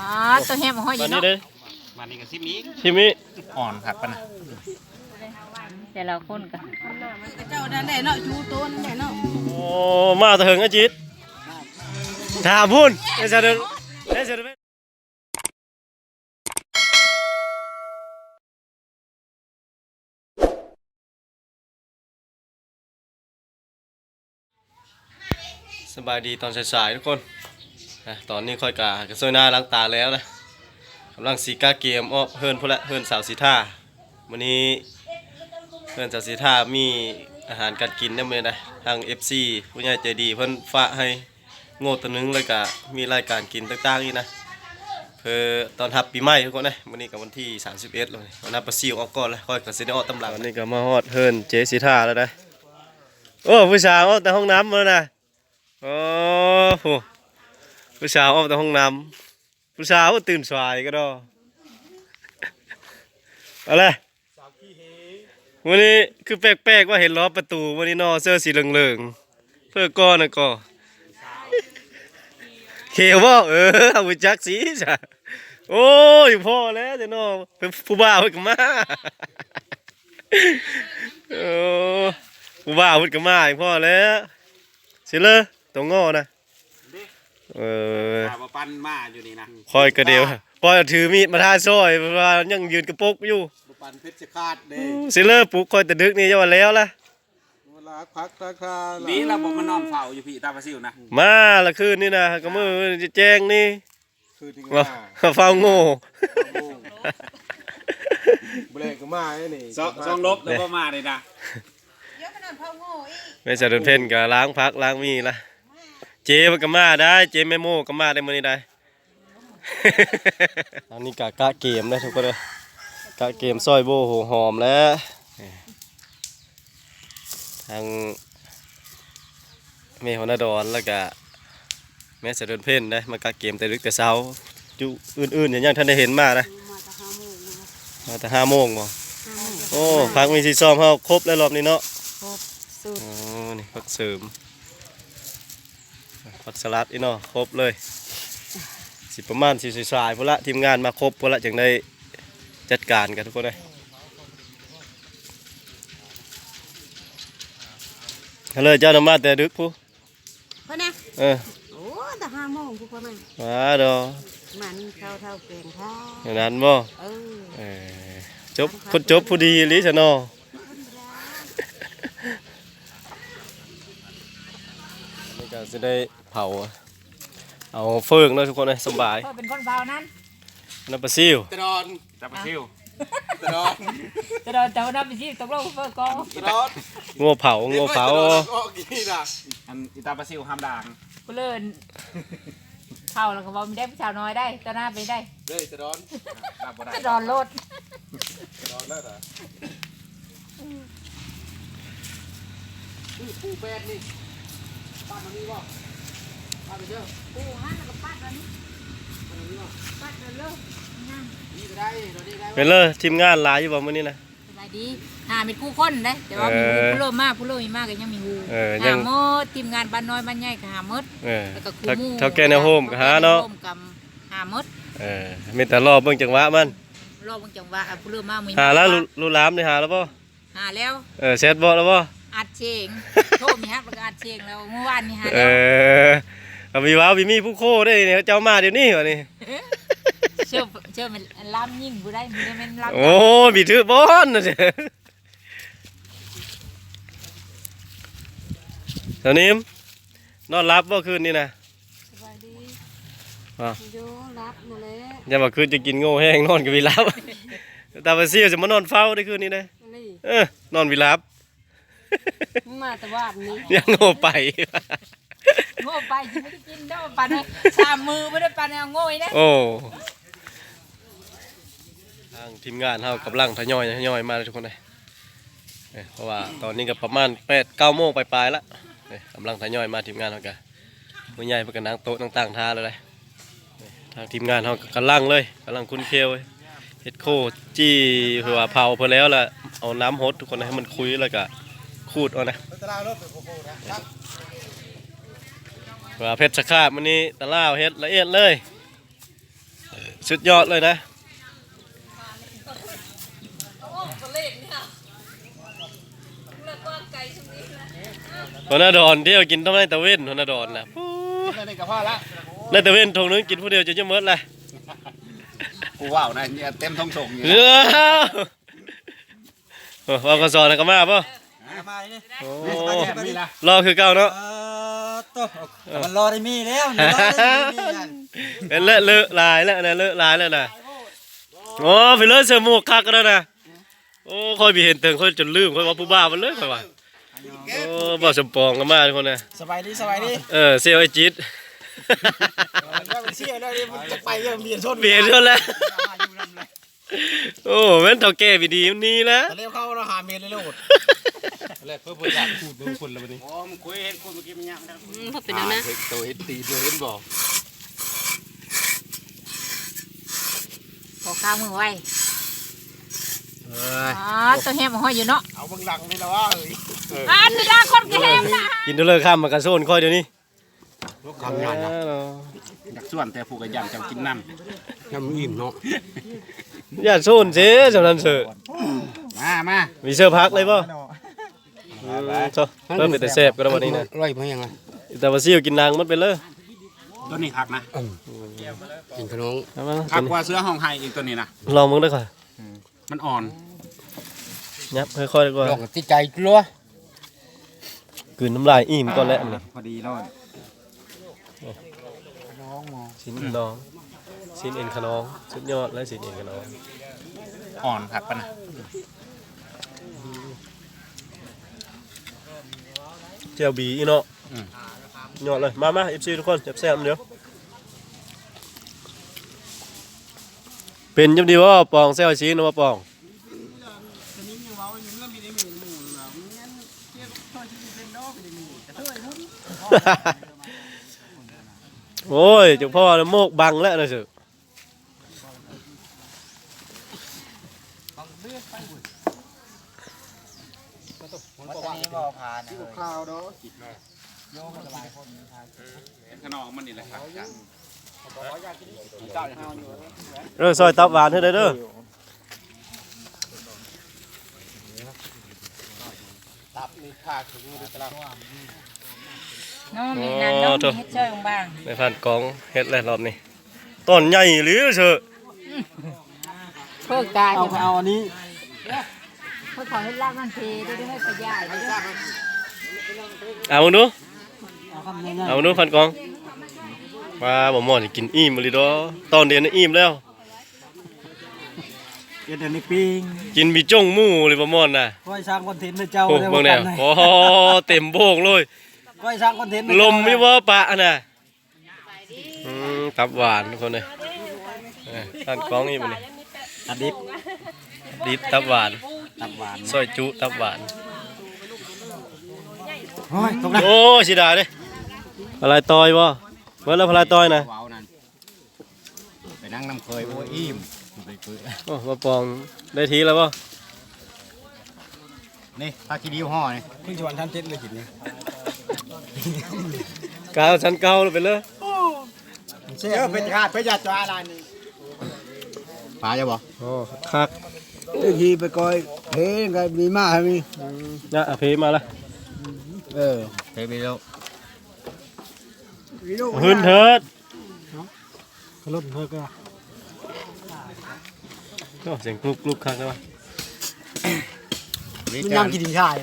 ອໍ ຕົວແຮມຫ້ອຍຢູ່ເນາະ ບາດນີ້ເດ້ ບາດນີ້ກໍຊິມີ ຊິມີ ອ່ອນຄັກປານນະ ແຕ່ລະຄົນກໍ ເຈົ້ານັ້ນແຫຼະເນາະ ຢູ່ໂຕນັ້ນແຫຼະເນາະ ໂອ້ ມາແຕ່ເຖິງອາຈິດ ຖາມພຸ້ນ ເດຊະເດີ ເດຊະເດີ. ສະບາຍດີຕອນສາຍໆ ທຸກຄົນ ນະ ຕອນນີ້ຂ້ອຍກະ ກະຊ່ວຍໜ້າລ້າງຕາແລ້ວນະ ກຳລັງຊິກະກຽມອອກເຮືອນພຸ້ນແຫຼະ ເຮືອນສາວສີທາ ມື້ນີ້ເຮືອນສາວສີທາມີອາຫານການກິນນຳເດ ທາງເອັຟຊີ ຜູ້ໃຫຍ່ໃຈດີເພິ່ນຝາກໃຫ້ ໂງ່ຕົວໜຶ່ງ ແລ້ວກະມີລາຍການກິນຕ່າງໆອີກນະ ເພື່ອຕ້ອນຮັບປີໃໝ່ທຸກຄົນເອີຍ. ມື້ນີ້ກໍວັນທີສາມສິບເອັດແລ້ວ ເອົານ້ຳປາຊິວອອກກ່ອນ ແລ້ວຂ້ອຍກໍຊິໄດ້ອອກຕາມຫຼັງ. ຕອນນີ້ກໍມາຮອດເຮືອນເຈສີທາແລ້ວນະ. ໂອ້ ຜູ້ສາວອອກແຕ່ຫ້ອງນ້ຳແລ້ວນະ. ໂອ້ ຜູ້ສາວອອກແຕ່ຫ້ອງນ້ຳ. ຜູ້ສາວຕື່ນສາຍກະດໍ. ເອົາແຫຼະ ມື້ນີ້ຄືແປກໆ ວ່າເຫັນລໍປະຕູມື້ນີ້ເນາະ ເສື້ອສີເຫຼືອງໆ ເພື່ອກ່ອນນະກໍ ເຂວບໍ່? ເອີ ຮູ້ຈັກສີຊະ. ໂອ້ຍ ພໍແລ້ວເນາະ ຜູ້ບ່າວເພິ່ນກໍມາ. ໂອ້ ຜູ້ບ່າວເພິ່ນກໍມາ ພໍແລ້ວ. ຊິເລີ ຕົວງໍນະ. ເອີ ຖ້າບໍ່ປັນມາຢູ່ນີ້ນະ ຂ້ອຍກໍດຽວ ຂ້ອຍຖືມີດມາທ້າຊອຍ ເພາະວ່າຍັງຢືນກະປົກຢູ່. ບໍ່ປັນເພັດຊິຂາດເດ້. ຊິເລີປຸກຂ້ອຍແຕ່ດຶກນີ້ ຢ່າວ່າແລ້ວລະ. ເວລາພັກທັກທາ ດີລະບໍ່ມານອນເຝົ້າຢູ່ພີ້ຕາປາຊິວນະ. ມາລະຄືນນີ້ນະ ກະມື້ແຈ້ງນີ້ ຄືນທີ່ມາ ມາເຝົ້າໂງ່ ໂອ້ ບໍ່ແລງກໍມານີ້ ສອງ ສອງລົບແລ້ວບໍ່ມານີ້ນະ. ແມ່ສາວເດືອນເພັນກໍລ້າງຜັກລ້າງໝີ່ລະ. ເຈມັນກໍມາໄດ້ ເຈແມ່ໂມກໍມາໄດ້ມື້ນີ້ໄດ້. ອັນນີ້ກໍກະເກມເດ້ທຸກຄົນເອີຍ ກະເກມຊອຍໂບ້ຫົວຫອມແລ້ວ. ທາງແມ່ຫົວໜ້າດອນ ແລ້ວກະ ແມ່ສະເດືອນເພັນໄດ້ ມາກະເກມແຕ່ດຶກແຕ່ເຊົ້າ. ຢູ່ອື່ນໆ ຍັງ ຍັງທັນໄດ້ເຫັນມານະ. ມາແຕ່ຫ້າໂມງ ມາແຕ່ຫ້າໂມງບໍ່? ຫ້າໂມງ. ໂອ້ ຜັກມີສີຊອມເຮົາຄົບແລ້ວລອບນີ້ເນາະ. ຄົບຊຸດ. ອໍ ນີ້ຜັກເສີມ ຜັກສະຫຼັດອີກເນາະ ຄົບເລີຍ. ຊິປະມານຊິສາຍໆ ພຸ້ນລະ ທີມງານມາຄົບພຸ້ນລະ ຈຶ່ງໄດ້ຈັດການກັນທຸກຄົນເອີຍ. ເລີຍ ເຈົ້ານຳມາແຕ່ດຶກພຸ້ນ. ເພິ່ນນະ? ເອີ ໂອ້ ແຕ່ຫ້າໂມງພຸ້ນເພິ່ນມາ. ມາດອກ ມານເຖົ້າໆ ແກງທາ ແນວນັ້ນບໍ່? ເອີ ເອີ ຈົບ ຄົນຈົບຜູ້ດີອີ່ຫຼີຊະເນາະ. ອັນນີ້ກໍຊິໄດ້ເຜົາ ເອົາເຟີງເນາະທຸກຄົນເອີຍ ສະບາຍ. ເພິ່ນເປັນຄົນເຜົານັ້ນ ນ້ຳປາຊິວ ຕະດອນ ຕາປາຊິວ ຕະດອນ ຕະດອນ ຕາປາຊິວ ຕົກລົງເຟີກອງ ຕະດອນ ງົວເຜົາ ງົວເຜົາ ຕະດອນອອກອີ່ນະ. ອັນອີຕາປາຊິວຫ້າມດ່າງ ຜູ້ເລີນເຂົ້າແລ້ວກໍເວົ້າມີໄດ້ ຜູ້ສາວນ້ອຍໄດ້ ຕໍ່ໜ້າໄປໄດ້ ເດ້ ຕະດອນ ຮັບບໍ່ໄດ້ ຕະດອນໂລດ ຕະດອນເລີດອະ. ປູແປດນີ້ ປັດອັນນີ້ບໍ່? ປັດໄປເດີ ປູຫັ້ນແລ້ວກໍປັດອັນນີ້ ປັດອັນນີ້ບໍ່? ປັດອັນເລີຍ ນີ້ກໍໄດ້ ໂດດນີ້ໄດ້. ເປັນເລີ ທີມງານຫຼາຍຢູ່ບໍ່ມື້ນີ້ນະ? ສະບາຍດີ ຫ້າເມັດຄູ່ຄົນເດ້ ແຕ່ວ່າມີ ເອີ ຜູ້ເລີ່ມມາ ຜູ້ເລີ່ມມາກໍຍັງມີຮູ້ ເອີ ຍັງ ຫ້າໝົດ ທີມງານບ້ານນ້ອຍບ້ານໃຫຍ່ກໍຫ້າໝົດ ເອີ ແລ້ວກໍຄູ່ໝູ່ ເຖົ້າແກ່ແນວໂຮມກໍຫາເນາະ ແນວໂຮມກໍຫ້າໝົດ ເອີ ມີແຕ່ລໍເບິ່ງຈັງຫວະມັນ ລໍເບິ່ງຈັງຫວະ ຜູ້ເລີ່ມມາມື້ນີ້ ຫາແລ້ວ ລູກຫຼາມນີ້ຫາແລ້ວບໍ່? ຫາແລ້ວ ເອີ ແຊັດບອກແລ້ວບໍ່? ອັດເສງ ໂທມີຮັບແລ້ວກໍອັດເສງແລ້ວ ມື້ວານນີ້ຫາແລ້ວ ເອີ ກໍມີເວົ້າ ມີ ມີຜູ້ໂຄໄດ້ນີ້ ເຈົ້າມາດຽວນີ້ວະນີ້ ເຊື່ອ ເຊື່ອແມ່ນລຳຍິງຜູ້ໃດ ບໍ່ແມ່ນລຳ ໂອ້ ມີຖືກບ່ອນ ສາວນິມ ນອນຫຼັບບໍ່ຄືນນີ້ນະ? ສະບາຍດີ ອາ ຢູ່ຫຼັບນັ້ນແຫຼະ ຢ່າວ່າຄືນຈະກິນໂງ່ແຮງ ນອນກໍມີຫຼັບ ຕາປາຊິວຈະມານອນເຝົ້າໄດ້ຄືນນີ້ເດ້ ເອີ ນອນມີຫຼັບ ມາແຕ່ວານນີ້ ຍັງໂງ່ໄປ ໂງ່ໄປຊິບໍ່ໄດ້ກິນເດ້ ປານນັ້ນ ສາມມື້ບໍ່ໄດ້ປານນັ້ນ ເອົາໂງ່ອີກແລ້ວ ໂອ້ ທາງທີມງານເຮົາກຳລັງທະຍອຍ ທະຍອຍມາເລີຍທຸກຄົນເອີຍ ເອີ ເພາະວ່າຕອນນີ້ກໍປະມານແປດ ເກົ້າໂມງປາຍໆ ລະ ເອີ ກຳລັງທະຍອຍມາ ທີມງານເຮົາກໍ ຜູ້ໃຫຍ່ເພິ່ນກໍນັ່ງໂຕະນັ່ງຕັ່ງຖ້າແລ້ວເດ້. ທາງທີມງານເຮົາກໍກຳລັງເລີຍ ກຳລັງຂຸ້ນເຄວ ເຮັດໂຄຈີ່ ເພື່ອວ່າເຜົາເພິ່ນແລ້ວລະ ເອົານ້ຳຫົດທຸກຄົນໃຫ້ມັນຂຸຍ ແລ້ວກະຂູດເອົານະ ວ່າເພັດສະຂາດມື້ນີ້ຕາລາວເຮັດລະອຽດເລີຍ. ສຸດຍອດເລີຍນະ. ຫົວໜ້າດອນທ່ຽວກິນຕ້ອງໃນຕາເວັນ ຫົວໜ້າດອນນະ. ແລ້ວນີ້ກໍພໍລະ ໃນຕາເວັນຖົງໜຶ່ງກິນຜູ້ດຽວຈົນຈະໝົດລະ. ກູເວົ້ານະ ເຕັມຖົງສົງຢູ່. ເອີ ໂອ້ ເວົ້າກໍສອນກໍມາບໍ່? ມານີ້ ໂອ້ ມີລະ ລໍຄືເກົ່າເນາະ. ເອີ ໂຕ ມັນລໍໄດ້ມີແລ້ວ ມັນລໍໄດ້ມີນັ້ນ. ເຫັນແລ້ວ ເລີະຫຼາຍແລ້ວນະ ເລີະຫຼາຍແລ້ວນະ. ໂອ້ ພີ່ເລີຍ ເສື້ອໝວກຄັກແລ້ວນະ. ໂອ້ ຂ້ອຍມີເຫັນເຖິງ ຂ້ອຍຈົນລືມ ຂ້ອຍວ່າຜູ້ບ່າວມັນເລີຍ ຂ້ອຍວ່າ. ໂອ້ ບ່າວສົມປອງກໍມາຄົນນະ. ສະບາຍດີ ສະບາຍດີ. ເອີ ເຊວໄອ້ຈິດ ເຊວແລ້ວ ມັນຈະໄປເລື່ອງເບຍຊົນ ເບຍຊົນແລ້ວ. ໂອ້ ແມ່ນເຖົ້າແກ່ບີດີມັນນີ້ແຫຼະ. ຕະເລວເຂົ້າເນາະ ຫ້າເມດເລີຍໂລດ. ແລ້ວເພິ່ນບໍ່ຢາກຂູດເບິ່ງຄົນລະບັດນີ້. ອໍ ມັນຄຸຍເຫັນຄົນເມື່ອກີ້ມັນຍາກ. ອືມ ເຂົາເປັນແນວນັ້ນ. ໂຕເຫັນຕີນ ໂຕເຫັນບໍ່? ຂໍຂ້າວມືໄວ. ເອີຍ ອໍ ໂຕແຮມຫ້ອຍຢູ່ເນາະ. ເອົາເບິ່ງຫຼັງນີ້ລະວ່າ. ເອີຍ ອ່າ ຄືລາຄົນກໍແຮມນະ. ກິນເທົ່າເລີກຄ່ຳມັນກະໂຊນຂ້ອຍດຽວນີ້. ຄຳໃຫຍ່ນະ ເອີ ຢາກຊວນແຕ່ຜູ້ກະຢ້ານເຈົ້າກິນນຳ. ນຳອີ່ມເນາະ ຢ່າໂຊນເສ ສ່ຳນັ້ນເສີ. ມາ ມາ ມີເສີຜັກເລີຍບໍ່? ເອີ ເປັນຕາແຊບກໍໄດ້ບັດນີ້ນະ. ອະລ່ອຍເພາະຫຍັງລະ? ແຕ່ວ່າຊິວກິນນາງໝົດໄປເລີຍ. ໂຕນີ້ຄັກນະ. ອືມ ກິນຂະໜອງ ຄັກກວ່າເສືອຮ້ອງໄຫ້ອີກໂຕນີ້ນະ. ລອງເບິ່ງເດີຂ້ອຍ. ມັນອ່ອນ. ຫຍັບຄ່ອຍໆ ດີກວ່າ ລອງຕິດໃຈຕົວະ. ກືນນ້ຳລາຍອີ່ມກ່ອນແຫຼະ ອ່າ ນີ້ ພໍດີໂລດ. ຊີ້ນຂະໜອງ ຊີ້ນເອັນຂະໜອງ ສຸດຍອດເລີຍ ຊີ້ນເອັນຂະໜອງ. ອ່ອນຄັກປານນະ. ແຈ່ວບີອີກເນາະ. ອືມ ຍອດເລີຍ. ມາ ມາ ເອັຟຊີ ທຸກຄົນ ແຊບໆ ນຳດຽວ. ເປັນຈັ່ງໃດບໍ່ປອງ ແຊວຊີ້ນບໍ່ປອງ? ໂອ້ຍ ຈັກພໍ້ໂມກບັງແລ້ວນະເສີ. ເຫັນຂະໜອງມັນນີ້ແຫຼະຄັກ. ເອີ ຊ່ອຍຕັບຫວານໃຫ້ໄດ້ເດີ. ຕັບນີ້ພາກເຖິງມື້ຕະຫຼາດເນາະ. ມີນັ້ນເນາະ ມີເຮັດຊ່ອຍບາງໆ. ແມ່ພັນກອງເຮັດແລ້ວລອບນີ້ ຕອນໃຫຍ່ອີ່ຫຼີເຊີ. ເພິ່ນກາຍ ເອົາ ເອົາອັນນີ້ ເພິ່ນເຂົາເຮັດລາບມັນເພເດ້ ໄດ້ປະຢັດເດ້. ເອົາເບິ່ງດູ ເອົາຄຳໃຫຍ່ໆ ເອົາເບິ່ງດູພັນກອງ. ປາ ບໍ່ມ່ອນກິນອີ່ມອີ່ຫຼີດອກ ຕອນດຽວນີ້ອີ່ມແລ້ວ. ເຮັດອັນນີ້ປີ້ງ ກິນມີຈົ່ງໝູ່ເລີຍບໍ່ມ່ອນນະ. ຂ້ອຍສ້າງຄອນເທັນໃຫ້ເຈົ້າ. ໂອ້ ເບິ່ງແນວ ໂອ້ ເຕັມໂບກເລີຍ. ຂ້ອຍສ້າງຄອນເທັນໃຫ້ເຈົ້າ ລົມມີບໍ່ປະຫັ້ນນະ. ອືມ ຕັບຫວານທຸກຄົນເອີຍ. ເອີ ຕັດກອງອີກບັດນີ້ ຕັບດິບ ດິບ ຕັບຫວານ ຕັບຫວານ ຊອຍຈຸຕັບຫວານ. ໂອ້ຍ ຕົກແລ້ວ. ໂອ້ຍ ເສຍດາຍເດ້. ພະລາຍຕ່ອຍບໍ່? ເບິດແລ້ວພະລາຍຕ່ອຍນະ. ໄປນັ່ງນຳເຄີຍ ໂອ້ ອີ່ມ. ໂອ້ ບໍ່ປອງໄດ້ທີແລ້ວບໍ່? ນີ້ ພາກິນຫິວຫໍ່ນີ້ ເພິ່ນຊິວັນທັນເຈັດເລີຍກິນນີ້. ກາວຊັ້ນເກົ່າໄປເລີຍ. ເຈົ້າເປັນຂາດໄປຢາດຈອອາລານນີ້ ປາຢູ່ບໍ່? ໂອ້ ຄັກ. ໄດ້ທີ່ໄປກ້ອຍເພກໍມີມາໃຫ້ມີ. ອືມ ນະ ເພມາລະ. ເອີ ເພໄປແລ້ວ. ຫືນເທີດ. ກະລົດເພິກກະ ໂອ້ ສຽງກລຸກໆ ຄັກແລ້ວວະ. ມັນຍ່າງກິນດິນຊາຍ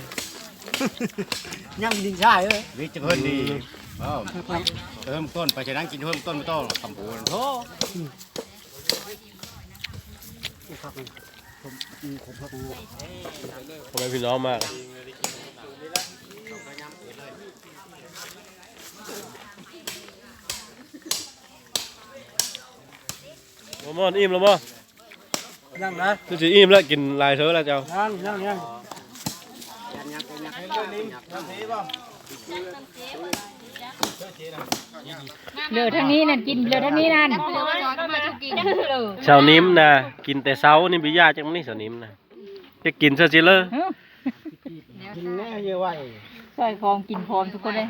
ຍ່າງກິນດິນຊາຍເອີຍ. ວິຈະເພິ່ນດີ. ອືມ ເອີ ເລີ່ມຕົ້ນໄປຈາກນັ້ນກິນເລີ່ມຕົ້ນມາຕໍ່ຄຳພູນ. ໂອ້ ພໍ່ແມ່ພີ່ນ້ອງມາ. ບໍ່ມ່ອນອີ່ມແລ້ວບໍ່? ຍັງນະ ຄືຊິອີ່ມແລ້ວ ກິນຫຼາຍເທື່ອແລ້ວເຈົ້າ. ຍັງ ຍັງ ຍັງ. ເຫຼືອທາງນີ້ນັ້ນ ກິນເຫຼືອທາງນີ້ນັ້ນ. ສາວນິມນະ ກິນແຕ່ເຊົ້ານີ້ ບໍ່ຢາກຈັກມື້ນີ້ ສາວນິມນະ. ຈະກິນຊະຊິເລີຍ. ກິນແນ່ເຍາະໄວ ໃສ່ຂອງກິນພ້ອມທຸກຄົນເລີຍ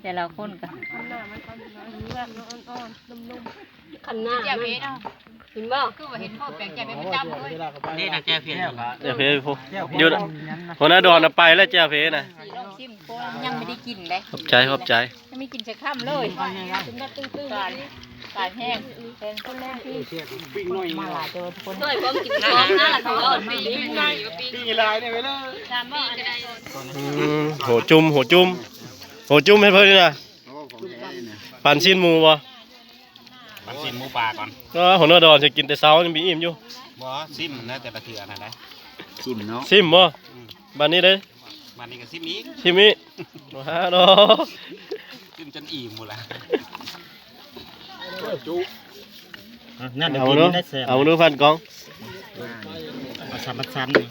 ແຕ່ລະຄົນກະ ຄັນໜ້າມັນ ຄັນໜ້າມັນ ເຈົ້າເຮັດເອົາ. ກິນບໍ່? ຄືວ່າເຫັນໂທດແປກໃຈເປັນປະຈຳເລີຍ. ນີ້ນະແຈ່ວເພຢູ່ ແຈ່ວເພພຸ້ນ ຢູ່ຫົວໜ້າດອນນະ ໄປແລ້ວແຈ່ວເພນະ. ລອງຊິມກ່ອນ ຍັງບໍ່ໄດ້ກິນເດ້. ຂອບໃຈ ຂອບໃຈ. ຍັງບໍ່ໄດ້ກິນຈັກຄຳເລີຍ. ກິນແບບຕື້ໆ ຕາຍແຮງ. ແພງຄົນແຮງທີ່ ປີ້ງໜ້ອຍ ມາຫຼາຍແຕ່ວ່າຄົນ ຊ່ວຍບໍ່ກິນຂອງນະ. ປີ້ງຫຼາຍນີ້ໄປເລີຍ. ອືມ ໂຫຈຸ່ມ ໂຫຈຸ່ມ ໂຫຈຸ່ມໃຫ້ເພິ່ນນີ້ນະ. ໂອ້ ຂອງແທ້ນີ້ນະ. ປັນຊີ້ນໝູບໍ່? ປັນຊີ້ນໝູປ່າກ່ອນ. ອໍ ຫົວໜ້າດອນຊິກິນແຕ່ເຊົ້າຍັງບໍ່ອີ່ມຢູ່. ບໍ່ ຊິມນະ ແຕ່ລະເທື່ອນະໄດ໋. ຊິມເນາະ. ຊິມບໍ່? ອືມ. ບາດນີ້ເດ້? ບາດນີ້ກໍຊິມອີກ. ຊິມອີກ. ວ້າເນາະ. ຊິມຈົນອີ່ມພຸ້ນລະ. ຈຸ. ອືມ ນັ້ນ ເອົາເນາະ ກິນໄດ້ແຊບ. ເອົາເນາະ ພັນກອງ. ປະຊາມປະຊັນນີ້.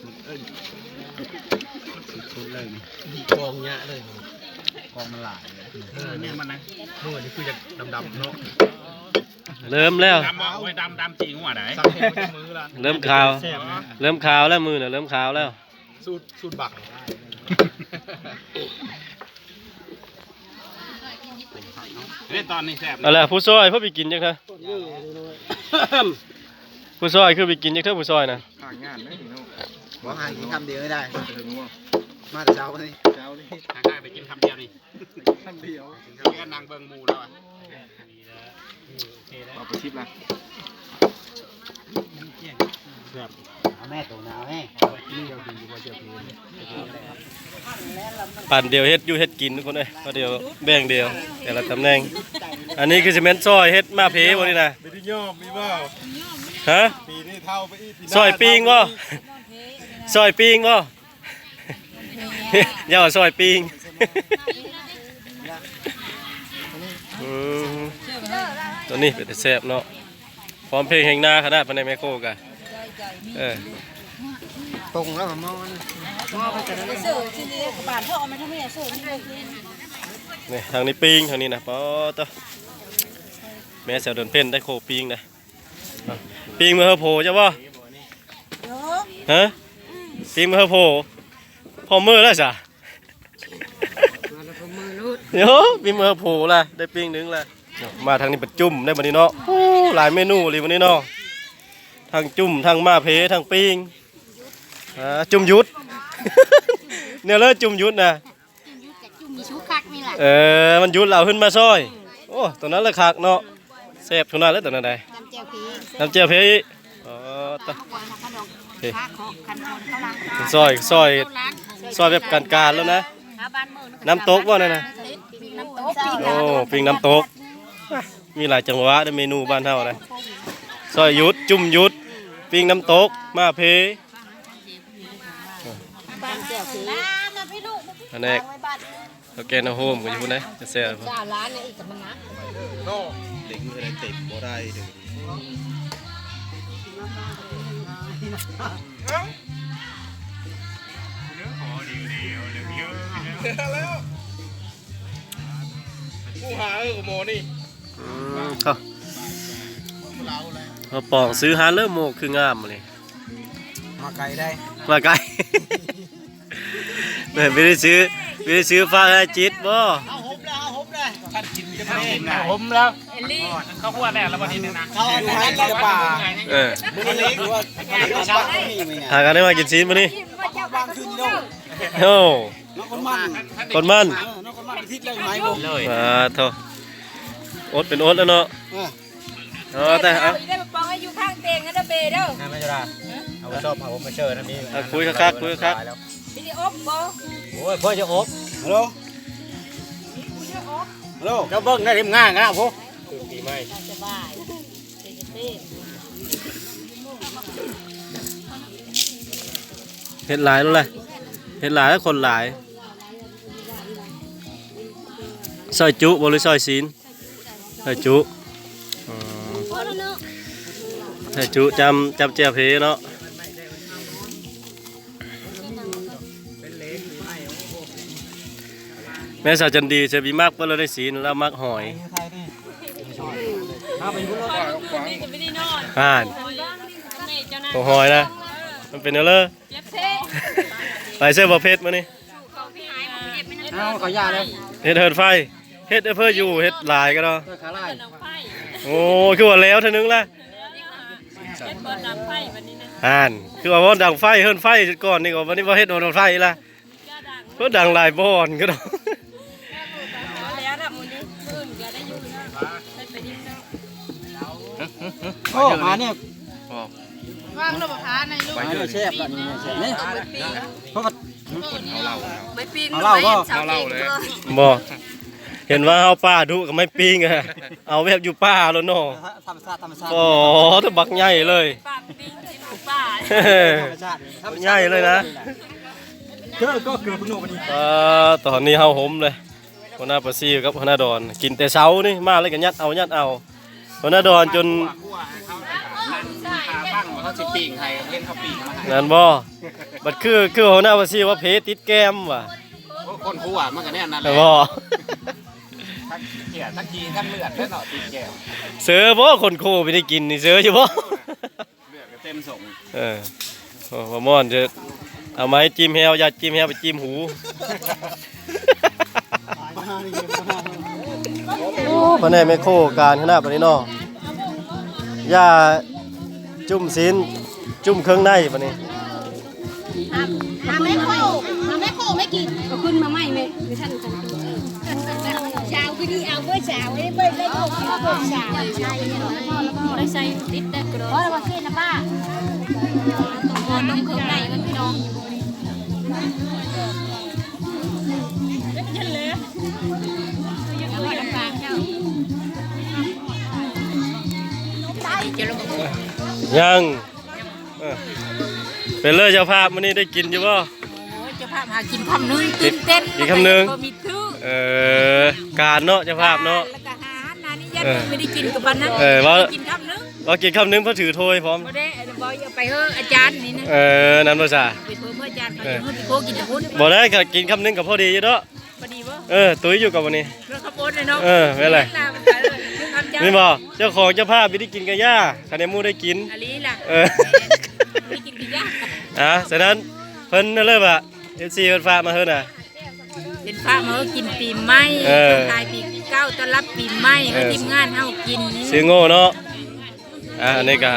ສຸດໆເລີຍນີ້ ມີກອງຍະເລີຍນີ້ ກອງມັນຫຼາຍເລີຍ. ເອີ ນີ້ມັນນະ ໂອ້ ນີ້ຄືຢາກດຳໆເນາະ. ເລີ່ມແລ້ວ ດຳບໍ່? ໂອ້ຍ ດຳ ດຳຈີງຫົວໄດ໋. ສັກແຂ້ງໄປຈັກມື້ລະ ເລີ່ມຂາວ ແຊບນະ. ເລີ່ມຂາວແລ້ວ ມື້ນະເລີ່ມຂາວແລ້ວ. ສູດ ສູດບັກ ເດ້ ຕອນນີ້ແຊບ. ເອົາລະ ຜູ້ຊ່ອຍເພິ່ນໄປກິນຈັກເທື່ອ? ຜູ້ຊ່ອຍຄືໄປກິນຈັກເທື່ອ ຜູ້ຊ່ອຍນະ? ຫາງານເດ້ພີ່ນ້ອງ. ບໍ່ ຫາກິນຄຳດຽວໃຫ້ໄດ້. ມາແຕ່ເຊົ້ານີ້ ເຊົ້ານີ້ ຫາໄດ້ໄປກິນຄຳດຽວນີ້ ຄຳດຽວ. ເພື່ອນນັ່ງເບິ່ງໝູ່ແລ້ວອະ. ເອົາໄປສິບລະ. ແຊບ. ເອົາແມ່ໂຕໜາວແມ່. ປັ້ນດຽວເຮັດຢູ່ເຮັດກິນທຸກຄົນເອີຍ. ເອົາດຽວແບ່ງດຽວແຕ່ລະຕຳແໜ່ງ. ອັນນີ້ຄືຊິແມ່ນຊ່ອຍເຮັດໝາກເພບໍ່ນີ້ນະ? ໄປທີ່ຍອມມີບໍ່? ຮະ? ປີນີ້ເຖົ້າໄປອີກ ຊ່ອຍປີ້ງບໍ່? ຊ່ອຍປີ້ງບໍ່? ຢ່າວ່າຊ່ອຍປີ້ງ. ອືມ ຕົວນີ້ເປັນຕາແຊບເນາະ. ພ້ອມເພງແຮງນາຂະໜາດ ພະແນກແມໂຄກະ. ເອີ ປົງແລ້ວກໍໝໍ້ ໝໍ້ໄປກໍໄດ້. ນີ້ ທາງນີ້ປີ້ງ ທາງນີ້ນະ. ປາໂຕ ແມ່ສາວດອນເພັນໄດ້ໂຄປີ້ງນະ. ປີ້ງມື້ເຮີໂພເຈົ້າບໍ່? ຮະ? ປີ້ງມື້ເຮີໂພ. ພໍມື້ແລ້ວຊະ. ໂອ້ ປີ້ງມື້ເຮີໂພລະ ໄດ້ປີ້ງໜຶ່ງລະ. ມາທາງນີ້ປະຈຸ່ມໄດ້ບັດນີ້ເນາະ. ໂອ້ ຫຼາຍເມນູອີ່ຫຼີບັດນີ້ເນາະ. ທັງຈຸ່ມ ທັງໝາກເພ ທັງປີ້ງ. ອາ ຈຸ່ມຢຸດ ແນວເລີຍຈຸ່ມຢຸດນະ. ຈຸ່ມຢຸດກະຈຸ່ມມີຊຸກຄັກນີ້ລະ. ເອີ ມັນຢຸດແລ້ວເອົາຂຶ້ນມາຊອຍ. ໂອ້ ຕົວນັ້ນລະຄັກເນາະ. ແຊບທຸກນັ້ນແຫຼະ ຕົວນັ້ນໃດ໋. ຕຳແຈ່ວພີ ຕຳແຈ່ວພີອີກ. ອໍ ຕະ ເອີ ຊອຍ ຊອຍ ຊອຍແບບການໆແລ້ວນະ. ນ້ຳຕົກບໍ່ນັ້ນນະ? ໂອ້ ປີ້ງນ້ຳຕົກ. ມີຫຼາຍຈັງຫວະເດີ ເມນູບ້ານເຮົານະ. ຊອຍຢຸດ ຈຸ່ມຢຸດ ປີ້ງນ້ຳຕົກ ໝາກເພ. ພະແນກເຖົ້າແກ່ນ້ອງໂຮມກໍຢູ່ພຸ້ນເດ້ ຈະແຊວ. ເນາະ ເດັກມັນໄດ້ເຕັມບໍ່ໄດ້ເດີ. ແລ້ວ ຜູ້ຫາເອີ ໝໍນີ້. ອືມ ເຂົ້າ ມາປອງຊື້ຮ້ານເລີ້ໂມກຄືງາມນີ້. ມາໄກໄດ໋ ມາໄກ. ແມ່ນ ບໍ່ໄດ້ຊື້ ບໍ່ໄດ້ຊື້ຝາກໃຫ້ຈິດບໍ່? ເຮົາຫົບແລ້ວ ເຮົາຫົບແລ້ວ ທ່ານກິນຈະເປັນ ຫົບແລ້ວ. ເອລລີ ເຂົ້າຄົວແລ້ວ ແລ້ວບໍ່ເຫັນນະ ເຂົ້າໃຫ້ກິນແຕ່ປາ. ເອີ ມື້ນີ້ຄືວ່າ ຫາກັນໄດ້ມາກິນຊີ້ນມື້ນີ້ ບາງຄືນເນາະ. ໂອ້ ນ້ອງຄົນໝັ້ນ ຄົນໝັ້ນ ເອີ ນ້ອງຄົນໝັ້ນ ທິດແລ້ວຫາຍບໍ່? ສາທຸ ອົດເປັນອົດແລ້ວເນາະ. ເອີ ເອີ ແຕ່ ເອົາ ເອົາອີກໄດ້ມາປອງໃຫ້ຢູ່ຂ້າງເຕີງຫັ້ນເດີເບເດີ. ນາມາຈຸລາ ເອົາມາຊອບ ເອົາມາເຊີນນະມີ. ເອີ ຄຸຍຄັກໆ ຄຸຍຄັກ. ມີໄດ້ອົບບໍ່? ໂອ້ຍ ພໍ່ຈະອົບ. ຮັລໂຫຼ ຮັລໂຫຼ ເຈົ້າເບິ່ງໄດ້ທີມງານນະພຸ້ນ ຄືປີໃໝ່. ສະບາຍ ເຮັດຫຼາຍໂລດລະ ເຮັດຫຼາຍ ຄົນຫຼາຍ. ຊອຍຈຸບໍ່ ຫຼື ຊອຍຊີ້ນ? ຊອຍຈຸ. ອືມ ຊອຍຈຸ ຈ້ຳ ຈ້ຳແຈ່ວເພເນາະ. ແມ່ສາວຈັນດີ ເຊີບີມັກບໍ່ລະໄດ້ຊີ້ນ ລາວມັກຫອຍ. ອ່ານ ໂຕຫອຍນະ ມັນເປັນແນວເລີ ໄປເຊີບໍ່ເພັດມື້ນີ້. ເອົາ ເຂົາຢ່າເລີຍ ເຮັດເຮືອນໄຟ ເຮັດໃຫ້ເພິ່ນຢູ່ ເຮັດຫຼາຍກໍເນາະ. ເອີ ຂາຫຼາຍ ເອີ ໂອ້ ຄືວ່າແລ້ວເທື່ອໜຶ່ງລະ ເຮັດບ່ອນດັງໄຟບັດນີ້ນະ ຫັ້ນ ຄືວ່າບ່ອນດັງໄຟ ເຮືອນໄຟກ່ອນນີ້ກໍ ບັດນີ້ບໍ່ເຮັດບ່ອນດັງໄຟລະ ເພິ່ນດັງຫຼາຍບ່ອນກໍດອກ ແລ້ວລະມື້ນີ້ ມື້ອື່ນກໍໄດ້ຢູ່ເນາະ ໄປ ໄປດິນເນາະ ໂອ້ ມານີ້ ວາງລະບໍ່ພາໃນລູກ ມານີ້ແຊບລະ ນີ້ແຊບນີ້ ເພາະວ່າ ໄມ້ປີ້ງ ເອົາເຫຼົ້າບໍ່ ເອົາເຫຼົ້າເລີຍ ບໍ່ ເຫັນວ່າເຮົາປ່າດຸກໍໄມ້ປີ້ງ ອະ ເອົາແບບຢູ່ປ່າໂລດເນາະ ທຳມະຊາດ ທຳມະຊາດ ໂອ້ ແຕ່ບັກໃຫຍ່ເລີຍ ປ່າປີ້ງ ຊິບໍ່ປ່າ ທຳມະຊາດ ທຳມະຊາດ ໃຫຍ່ເລີຍນະ ເກີ ກໍເກີ ເອີ ຕອນນີ້ເຮົາໂຮມເລີຍ ຫົວໜ້າປາຊີກັບຫົວໜ້າດອນ ກິນແຕ່ເຊົ້ານີ້ ມາແລ້ວກໍຍັດເອົາ ຍັດເອົາ ຫົວໜ້າດອນຈົນ ຂົ້ວໃຫ້ເຂົາ ນັ່ງຄາຟັງວ່າເຂົາຊິປີ້ງໃຫ້ ເຫັນເຂົາປີ້ງມາໃຫ້ ນັ້ນບໍ່ ບັດຄື ຄືຫົວໜ້າປາຊີວ່າເພຕິດແກ້ມວ່າ ໂອ້ ຄົນຂົ້ວມັນກໍແນວນັ້ນແຫຼະ ແມ່ນບໍ່ ທັງເຂົ້າ ທັງຂີ້ ທັງເລືອດແຫຼະເນາະ ຕິດແກ້ມ ເຊີບໍ່ ຄົນໂຄໄປໄດ້ກິນນີ້ ເຊີຢູ່ບໍ່? ເລືອດກໍເຕັມສົງ ເອີ ໂອ້ ບໍ່ມ່ອນ ຈະເອົາໄມ້ຈິ້ມແຮວ ຢ່າຈິ້ມແຮວ ໄປຈິ້ມຫູ ໂອ້ ພະແນກແມກໂຄການຂະໜາດບັດນີ້ເນາະ ຢ່າຈຸ້ມຊີ້ນ ຈຸ້ມເຄື່ອງໃນບັດນີ້ ຫາ ຫາແມກໂຄ ຫາແມກໂຄແມ່ກິນ ເອົາຂຶ້ນມາໃໝ່ແມ່ ບໍ່ທັນ ສາວຄືນີ້ເອົາເບີດສາວ ເອີ ເບີດໄດ້ລູກ ເອົາລູກສາວ ບໍ່ໄດ້ໃສ່ຕິດແຕ່ກະໂດດ ພໍແລ້ວບໍ່ ເສນນະປ້າ ຕ້ມເຄື່ອງໃນມັນພີ່ນ້ອງ ຍັງ ເອີ ເປັນເລີຍເຈົ້າພາບ ມື້ນີ້ໄດ້ກິນຢູ່ບໍ່? ໂອ້ຍ ເຈົ້າພາບຫາກິນຄຳໜຶ່ງ ຕື່ນເຕັ້ນ ກິນຄຳໜຶ່ງ ບໍ່ມີຖືກ ເອີ ການເນາະ ເຈົ້າພາບເນາະ ການ ແລ້ວກໍຫາ ອັນນີ້ ເອີ ຍັງບໍ່ໄດ້ກິນກັບປານນັ້ນ ເອີ ວ່າກິນຄຳໜຶ່ງ ວ່າກິນຄຳໜຶ່ງ ເພິ່ນຖືຖ້ວຍພ້ອມ ບໍ່ໄດ້ ເວົ້າໄປເຮີ້ອາຈານນີ້ນະ ເອີ ນັ້ນບໍ່ຊາ ໄປເຮີ້ອາຈານ ເອີ ເຂົາກິນແຕ່ພຸ້ນ ບໍ່ໄດ້ ກິນຄຳໜຶ່ງກໍພໍດີຢູ່ເນາະ ພໍດີບໍ່? ເອີ ຕຸ້ຍຢູ່ກັບມື້ນີ້ ເລື່ອງຄຳອົດເລີຍເນາະ ເອີ ແມ່ນແຫຼະ ແມ່ນລະ ມັນໄປເລີຍ ເລື່ອງຄຳເຈົ້າ ແມ່ນບໍ່? ເຈົ້າຂອງເຈົ້າພາບໄດ້ກິນກະຢ່າ ຄັນໄດ້ໝູ່ໄດ້ກິນ ອີ່ຫຼີລະ ເອີ ໄດ້ກິນກະຢ່າ ອ່າ ສະນັ້ນເພິ່ນເລີຍວ່າ ເອັຟຊີ ເພິ່ນຝາກມາເຮີ້ນນະ ເພິ່ນຝາກມາເຮີ້ກິນປີໃໝ່ ເອີ ທັກທາຍປີເກົ່າ ຕ້ອນຮັບປີໃໝ່ ເອີ ໃຫ້ທີມງານເຮົາກິນ ຊື່ໂງ່ເນາະ ອ່າ ອັນນີ້ກະ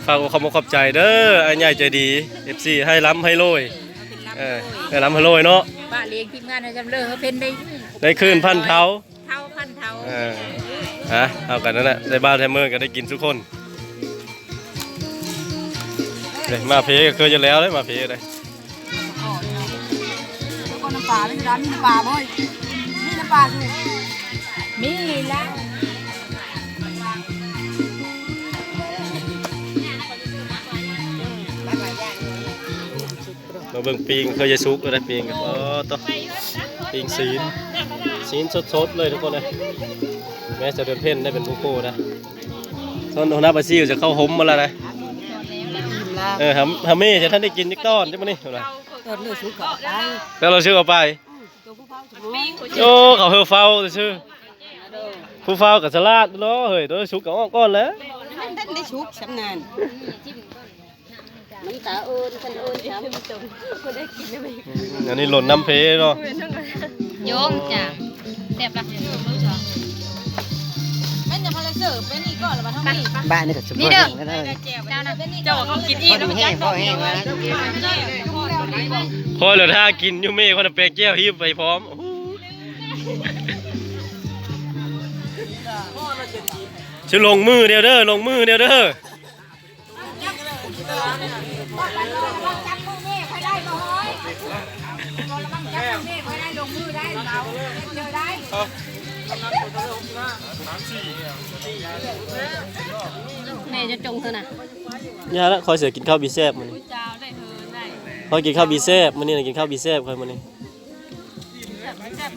ຝາກຂອບອົກຂອບໃຈເດີ ອ້າຍໃຫຍ່ໃຈດີ ເອັຟຊີ ໃຫ້ລ່ຳໃຫ້ລວຍ ເອີ ໃຫ້ລ່ຳໃຫ້ລວຍເນາະ ຝາກລ້ຽງທີມງານໃຫ້ຈຳເລີ ໃຫ້ເພິ່ນໄດ້ ໄດ້ຄືນພັນເທົ່າ ເທົ່າພັນເທົ່າ ເອີ ອ່ະ ເອົາກັນນັ້ນແຫຼະ ໄດ້ບ້ານໄດ້ເມືອງກໍໄດ້ກິນທຸກຄົນ ເດ້ ມາເພກໍຄືຈະແລ້ວເດ້ ມາເພເດ້ ແລ້ວກໍນ້ຳປາ ມີນ້ຳປາ ມີນ້ຳປາບໍ່ເຮີ້ຍ? ມີລະ ມາເບິ່ງປີ້ງ ເຄີຍຈະສຸກແລ້ວໄດ໋ ປີ້ງ ອໍ ໂຕ ປີ້ງຊີ້ນ ຊີ້ນສົດໆເລີຍທຸກຄົນເອີຍ ແມ່ສາວເດືອນເພັນໄດ້ເປັນຜູ້ໂຄນະ ສ່ວນຫົວໜ້າປາຊີຈະເຂົ້າຮົ່ມມາແລ້ວນະ ເອີ ຫາ ຫາເມຈະທັນໄດ້ກິນຈັກຕອນ ຈັ່ງມື້ນີ້ ຕອນເລີກສຸກເຂົາເອົາໄປ ແລ້ວເລີກສຸກເອົາໄປ ອືມ ໂອ້ ເຂົາເຮີ້ເຝົ້າຊື່ ຜູ້ເຝົ້າກໍສະຫຼາດເນາະເຮີ້ຍ ໂຕສຸກກໍອອກກ່ອນແຫຼະ ມັນທັນໄດ້ສຸກຊ່ຳນັ້ນ ນ້ຳຕາໂອນ ຄັນໂອນຊ້ຳ ບໍ່ໄດ້ກິນແລ້ວ ອືມ ອັນນີ້ຫຼົ່ນນ້ຳເພເນາະ ໂຍມຈ້າ ແຊບລະ ແມ່ນຫຍັງ ພາລາເສີບໄປນີ້ກ່ອນລະ ວ່າທາງນີ້ ບ້ານນີ້ກໍຊຸມ ນີ້ເດີ ເຈົ້ານະ ເຈົ້າເຂົາກິນອີກ ພໍແຫ້ງ ພໍແຫ້ງວ່າ ຂ້ອຍລະຖ້າກິນຢູ່ ເມຂ້ອຍນະແປແກ້ວຮີບໄປພ້ອມ ໂອ້ໂຫ ຊິລົງມືແນວເດີ ລົງມືແນວເດີ ແມ່ຈະຈົ່ງເທື່ອນະ ຢ່າລະ ຂ້ອຍຊິກິນເຂົ້າບີແຊບມື້ນີ້ ຂ້ອຍກິນເຂົ້າບີແຊບ ມື້ນີ້ນະ ກິນເຂົ້າບີແຊບຂ້ອຍມື້ນີ້ ແຊບ ແຊບ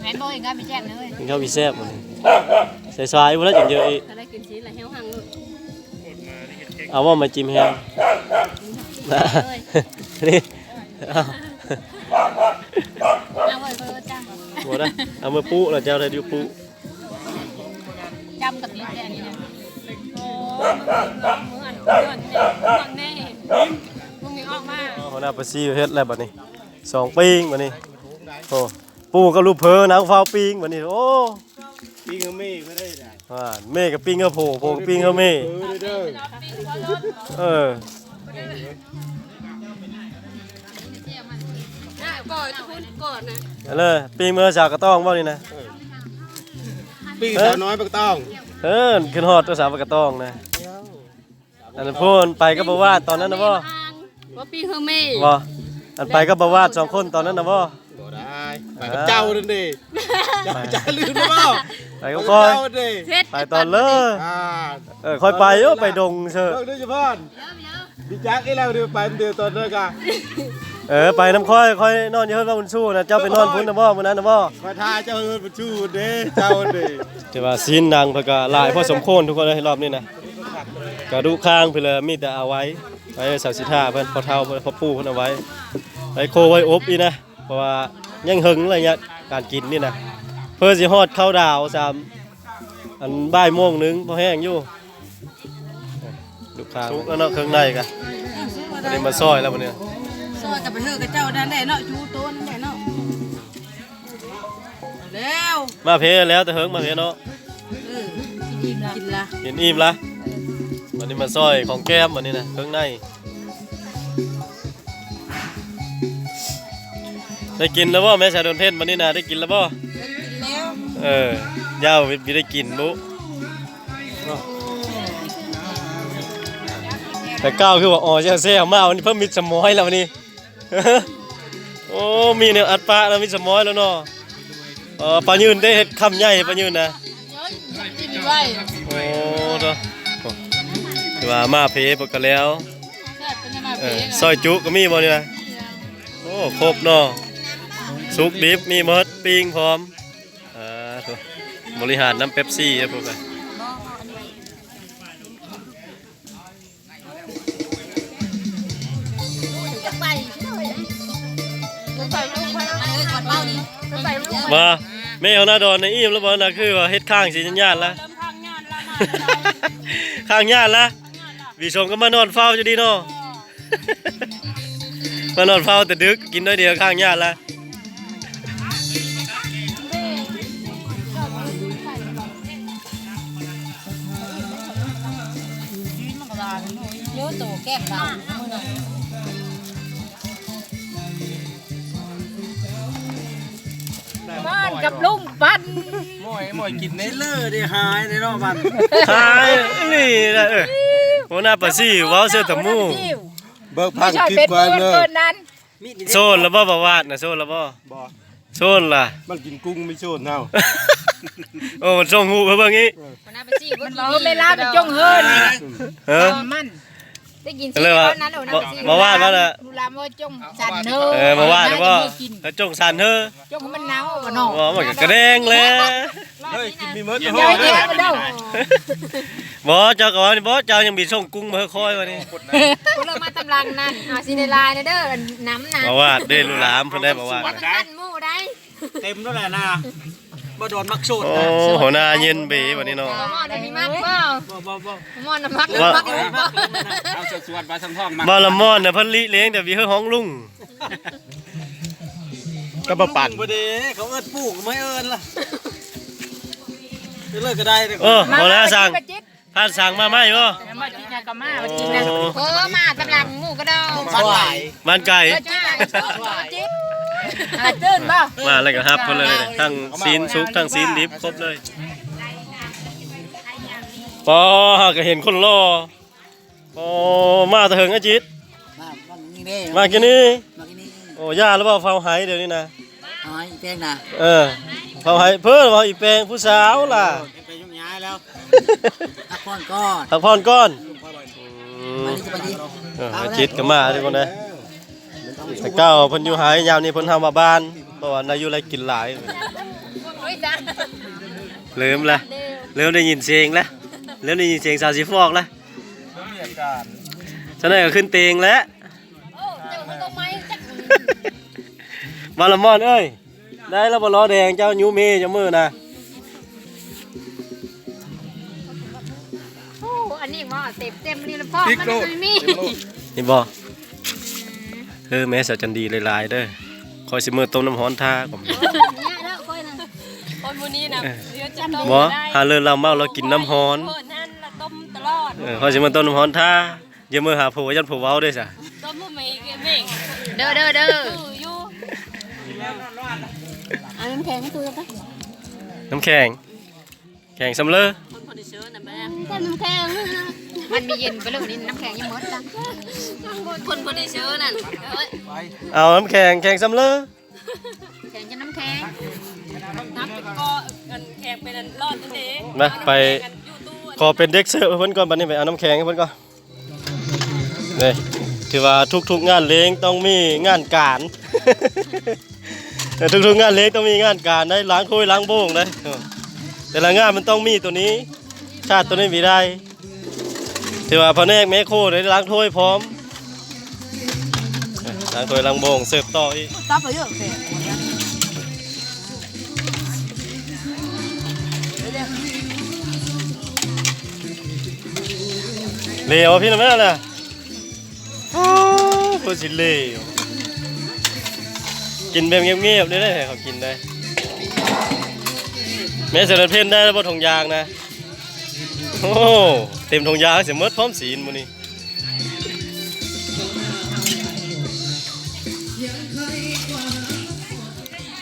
ແມ່ນບໍ່? ກິນເຂົ້າບີແຊບເລີຍ ກິນເຂົ້າບີແຊບມື້ນີ້ ສາຍໆ ພຸ້ນລະ ຈຶ່ງເຢີະອີກ ກໍໄດ້ກິນຊີ້ນລະ ແຫ້ວຫັງເລີຍ ເອົາບໍ່ ມາຈິ້ມແຮງ ນີ້ ເອົາ ເອົາໄວ້ ບໍ່ໄດ້ ເອົາມາປຸລະ ເຈົ້າໄດ້ຢູ່ປຸ ຈ້ຳກັບຕິດແຕ່ອັນນີ້ນະ ໂອ້ ເມືອນ ເມືອນ ເມືອນແນ່ ເມືອນແນ່ ມຶງນີ້ອອກມາ ຫົວໜ້າປາຊີເຮັດແລ້ວບັດນີ້ ສອງປີ້ງບັດນີ້ ໂອ້ ປູກັບລູກເພີນາງຟ້າວປີ້ງບັດນີ້ ໂອ້ ປີ້ງກັບເມເພິ່ນໄດ້ ວ່າແມ່ກໍປີ້ງເຮືອໂພ ໂພກໍປີ້ງເຮືອແມ່ ເອີ ອັນເລີຍ ປີ້ງເມືອສາວກະຕ້ອງບໍ່ນີ້ນະ? ເອີ ປີ້ງສາວນ້ອຍປາກກະຕ້ອງ. ເອີ ຂຶ້ນຮອດຕົວສາວປາກກະຕ້ອງນະ. ອັນນັ້ນພຸ້ນໄປກັບບ່າວວາດຕອນນັ້ນນະບໍ່? ບໍ່ປີ້ງເຮືອແມ່ ບໍ່? ອັນໄປກັບບ່າວວາດສອງຄົນຕອນນັ້ນນະບໍ່? ບໍ່ໄດ້ ໄປກັບເຈົ້ານັ້ນເດ້. ເຈົ້າ ເຈົ້າລືມແລ້ວບໍ່? ໄປກັບຂ້ອຍ ເຈົ້າເດ້ ໄປຕອນເລີ ອ່າ ເອີ ຂ້ອຍໄປຢູ່ ໄປດົງເຊີ ເບິ່ງດູສະພອນ ດີຈັກອີກແລ້ວ ໄປຄົນດຽວຕອນນັ້ນກະ ເອີ ໄປນຳຂ້ອຍ ຂ້ອຍນອນຢູ່ເຮືອນບ້ານບຸນຊູນະ ເຈົ້າໄປນອນພຸ້ນນະບໍ່ ມື້ນັ້ນນະບໍ່? ຂ້ອຍຖ້າເຈົ້າເຮືອນບຸນຊູເດ້ ເຈົ້າເດ້. ແຕ່ວ່າຊີ້ນໜັງເພິ່ນກະຫຼາຍພໍສົມຄວນທຸກຄົນເອີຍ ຮອບນີ້ນະ ກະດູຂ້າງພຸ້ນລະ ມີແຕ່ເອົາໄວ້ ໄວ້ສາວສິທາເພິ່ນ ພໍ່ເຖົ້າເພິ່ນ ພໍ່ປູ່ເພິ່ນເອົາໄວ້ ໄວ້ໂຄໄວ້ອົບອີກນະ. ເພາະວ່າຍັງເຫິງໄລຍະການກິນນີ້ນະ ເພື່ອຊິຮອດເຂົ້າດາວສາມ ອັນບ່າຍໂມງໜຶ່ງ ພໍແຫ້ງຢູ່. ລູກຄ້າສຸກແລ້ວເນາະ ເຄື່ອງໃນກະ ເອີ ສຸກແລ້ວ ອັນນີ້ມາຊອຍແລ້ວບັດນີ້ ຊອຍກັບໄປເຮີກັບເຈົ້ານັ້ນແຫຼະເນາະ ຢູ່ໂຕະນັ້ນແຫຼະເນາະ. ແລ້ວ ມາເພແລ້ວແຕ່ເຫິງ ມາເພເນາະ. ເອີ ກິນອີ່ມລະ ກິນລະ ກິນອີ່ມລະ. ບັດນີ້ມາຊອຍຂອງແກ້ມບັດນີ້ນະ ເຄື່ອງໃນ. ໄດ້ກິນແລ້ວບໍ່ແມ່ສາວດວນເພັນ ມື້ນີ້ນະ ໄດ້ກິນແລ້ວບໍ່? ໄດ້ກິນແລ້ວ ເອີ ຢ່າໄປໄດ້ກິນບຸ. ແຕ່ກ້າວຄືວ່າ ອໍ ແຊວໆ ມາວັນນີ້ເພີ່ມມິດສະໝອຍແລ້ວວັນນີ້. ໂອ້ ມີແນວອັດປະແລ້ວ ມິດສະໝອຍແລ້ວເນາະ. ເອີ ປາຍືນເດ້ ເຮັດຄຳໃຫຍ່ປາຍຢືນນະ. ໂອ້ ໂທ້ ຖືວ່າມາເພເພິ່ນກະແລ້ວ. ເອີ ຊອຍຈຸກະມີບໍ່ນີ້ນະ? ໂອ້ ຄົບເນາະ ສຸກດິບມີໝົດ ປີ້ງພ້ອມ. ເອີ ໂທ້ ບໍລິຫານນຳເປັບຊີເດີພຸ້ນ. ວ່າແມ່ເຮົາໜ້າດອນນະ ອີ່ມແລ້ວບໍ່ນະ? ຄືວ່າເຮັດຄ້າງຊິຢ້ານລະ ຄ້າງຢ້ານລະ. ວິສົງກໍມານອນເຝົ້າຢູ່ດີເນາະ. ມານອນເຝົ້າແຕ່ດຶກ ກິນໜ້ອຍດຽວຄ້າງຍາດລະ. ໂຍໂຕແກ້ມດຳ ໝ່ອນກັບລຸງປັນ ໝ້ອຍ ໝ້ອຍກິນເດ້ ຊິເລີໄດ້ຫາຍເດ້ເນາະບັດ ຫາຍອີ່ຫຼີນະ. ເອີ ຫົວໜ້າປາຊິວເວົ້າເຊື່ອຕະໝູ ເບິ່ງພັງຄລິບກ່ອນເດີ. ໂຊນລະບໍ່ ປະຫວັດນະ ໂຊນລະບໍ່? ບໍ່ ໂຊນລະ ມັນກິນກຸ້ງມີໂຊນເຮົາ. ໂອ້ ມັນສົ່ງຮູບໃຫ້ເບິ່ງອີກ. ເອີ ມັນລໍແມ່ລາວໄປຈົ່ງເຮີນ ເອີ ມັນ ໄດ້ກິນຊິເລີຍວ່າ ບໍ່ວ່າວ່າລະ ລູລາມວ່າຈົ່ງສັນເຮີ ເອີ ບໍ່ວ່າລະບໍ່ ເອີ ຈົ່ງສັນເຮີ ຈົ່ງໃຫ້ມັນເນົ່າບໍ່ເນາະ ບໍ່ ມັນກະກະແດງແຫຼະ. ເຮີຍ ກິນມີໝົດ ບໍ່ ເຈົ້າກະວ່ານີ້ບໍ່ ເຈົ້າຍັງມີສົ່ງກຸ້ງມາໃຫ້ຂ້ອຍວ່ານີ້. ເລີ່ມມາຕຳລັງນັ້ນ ເອົາຊິໄດ້ຫຼາຍເດີ ນຳນະ ບໍ່ວ່າເດ້ ລູລາມເພິ່ນໄດ້ບໍ່ວ່າ ເຕັມແລ້ວແຫຼະນະ. ບໍ່ດອນມັກໂຊດ ໂອ້ ນະ ຫົວໜ້າເຢັນເບບັດນີ້ເນາະ. ໝໍນະມີມັກບໍ່? ບໍ່ ບໍ່ ໝໍນະມັກ ມັກ ເອົາສວດໆ ວ່າສັງທອງມັກ ບໍ່ລະໝໍນະ ເພິ່ນລິເລງແຕ່ວິເຮີຮ້ອງລຸງ ກໍບໍ່ປັນ ບໍ່ເດ້ ເຂົາເອີ້ນປູກ ບໍ່ເອີ້ນລະ ເລີກກໍໄດ້ເດີ. ເອີ ບໍ່ລະ ສັ່ງ ທ່ານສັ່ງມາໃໝ່ບໍ່? ມາກິນຫຍັງກໍມາ ມາກິນນະ ເອີ ມາຕຳລັງໝູກະດອງ ບ້ານໄກ ບ້ານໄກ ເອີ ຈີນນະ ຈີນ ອ່າ ຕື່ນບໍ່? ມາແລ້ວກໍຮັບເພິ່ນເລີຍ ທັງຊີ້ນສຸກ ທັງຊີ້ນດິບ ຄົບເລີຍ. ປໍ ຫາກະເຫັນຄົນຫຼໍ່ ອໍ ມາແຕ່ເຫິງອາຈິດ ມາ ມາກິນນີ້ ມາກິນນີ້ ມາກິນນີ້. ໂອ້ ຢ່າລະບໍ່ ເຝົ້າໄຫ້ດຽວນີ້ນະ ເຝົ້າໄຫ້ອີແປງນະ ເອີ ເຝົ້າໄຫ້ເພິ່ນ ເວົ້າອີແປງຜູ້ສາວລະ ໄປຫຍຸ້ງຍາຍແລ້ວ ພັກຜ່ອນກ່ອນ ພັກຜ່ອນກ່ອນ. ອືມ ເອີ ອາຈິດກໍມາທຸກຄົນເດີ. ແຕ່ເກົ່າເພິ່ນຢູ່ໄຮ່ ຍາມນີ້ເພິ່ນເຮົາມາບ້ານ ເພາະວ່າໄດ້ຢູ່ໄດ້ກິນຫຼາຍ. ລືມລະ ເລີ່ມໄດ້ຍິນສຽງລະ ເລີ່ມໄດ້ຍິນສຽງສາວສີຟອກລະ. ຊັ້ນໃດກໍຂຶ້ນເຕີງແຫຼະ ໂອ້ ເຈົ້າມັນຕ້ອງໄມ້ຈັກ ມາລະມ່ອນເອີຍ ໄດ້ລະບໍ່ລໍ້ແດງ ເຈົ້າຍູ້ເມເຈົ້າມື້ນະ. ໂອ້ ອັນນີ້ວ່າເຕັມໆ ນີ້ລະພໍ່ ມັນບໍ່ມີ ເຫັນບໍ່? ເອີ ແມ່ສາວຈັນດີຫຼາຍໆເດີ ຂ້ອຍຊິເມືອຕົ້ມນ້ຳຮ້ອນຖ້າກ່ອນ. ເນາະ ຂ້ອຍນະ ຄວາມ ມື້ນີ້ນະ ເອີ ເຫຼືອຈະຕົ້ມບໍ່ໄດ້ ຫາເລີລາວເມົາລາວກິນນ້ຳຮ້ອນ ເອີ ນັ້ນລາວຕົ້ມຕະຫຼອດ ເອີ ເຂົາຊິມາຕົ້ມນ້ຳຮ້ອນຖ້າ ຢ່າເມືອຫາຜົວ ຢ້ານຜົວເວົ້າເດ້ຊະ ຕົ້ມໃຫ້ແມ່ ເດີ ເດີ ເດີ ຢູ່ ເອົານ້ຳແຂງມາຕູ້ກັນ ນ້ຳແຂງ ແຂງສຳເລີ ຄົນໂປຣດິວເຊີນະ ແມ່ ແຂງ ນ້ຳແຂງ ມັນມີເຢັນໄປເລີຍນີ້ ນ້ຳແຂງຍັງໝົດລະ ຄົນໂປຣດິວເຊີນັ້ນ ເອົານ້ຳແຂງ ແຂງສຳເລີ ແຂງຈະນ້ຳແຂງ ນັບເປັນກໍອັນແຂງເປັນອັນລອດນັ້ນເດ້ ມາ ໄປ ອັນຢູ່ຕູ້ ຂໍເປັນເດັກເສີບໃຫ້ເພິ່ນກ່ອນ ບັດນີ້ໄປເອົານ້ຳແຂງໃຫ້ເພິ່ນກ່ອນ ນີ້ ຖືວ່າທຸກໆງານລ້ຽງຕ້ອງມີງານການ ທຸກໆງານລ້ຽງຕ້ອງມີງານການໄດ໋ ລ້າງຖ້ວຍລ້າງໂບງໄດ໋ ເອີ ແຕ່ລະງານມັນຕ້ອງມີໂຕນີ້ ຂາດໂຕນີ້ບໍ່ໄດ້ ຖືວ່າພະແນກແມໂຄໄດ້ລ້າງຖ້ວຍພ້ອມ ລ້າງຖ້ວຍລ້າງໂບງ ເສີບຕໍ່ອີກ ຕັບໄປເຍອະແທ້ ເລວພີ່ນ້ອງແມ່ນະ ໂອ້ ເພິ່ນຊິເລວ ກິນແບບງຽບໆ ໄດ້ ໃຫ້ເຂົາກິນໄດ້ ແມ່ສະເດັດເພັນໄດ້ແລ້ວບໍ່ ຖົງຢາງນະ ໂອ້ ເຕັມຖົງຢາງຊິໝົດພ້ອມຊີ້ນມື້ນີ້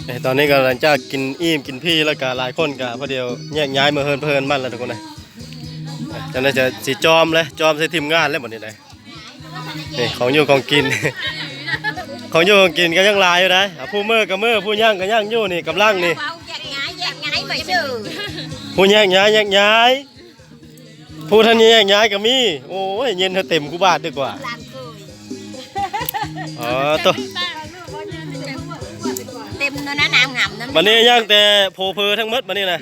ເອີ ຕອນນີ້ກໍຫຼັງຈາກກິນອີ່ມກິນພີ້ແລ້ວກໍຫຼາຍຄົນກໍພໍດຽວແຍກຍ້າຍເມືອເຮືອນເພິ່ນມັນແລ້ວທຸກຄົນນະ ຈັ່ງໃດຈະຊິຈອມແລ້ວ ຈອມໃສ່ທີມງານແລ້ວບັດນີ້ໄດ໋ ນີ້ຂອງຢູ່ຂອງກິນ ຂອງຢູ່ຂອງກິນກໍຍັງຫຼາຍຢູ່ໄດ໋ ຜູ້ເມືອກໍເມືອ ຜູ້ຍັງກໍຍັງຢູ່ ນີ້ກຳລັງນີ້ ເວົ້າແຍກຍ້າຍ ແຍກຍ້າຍໄປຊື່ ຜູ້ແຍກຍ້າຍ ແຍກຍ້າຍ ຜູ້ທັນແຍກຍ້າຍກໍມີ ໂອ້ຍ ເຢັນເທື່ອເຕັມກູບາດດີກວ່າ ອໍ ໂຕ ເຕັມແລ້ວນະ ນ້ຳງາມນຳ ບັດນີ້ຍັງແຕ່ໂຜເພີທັງໝົດບັດນີ້ນະ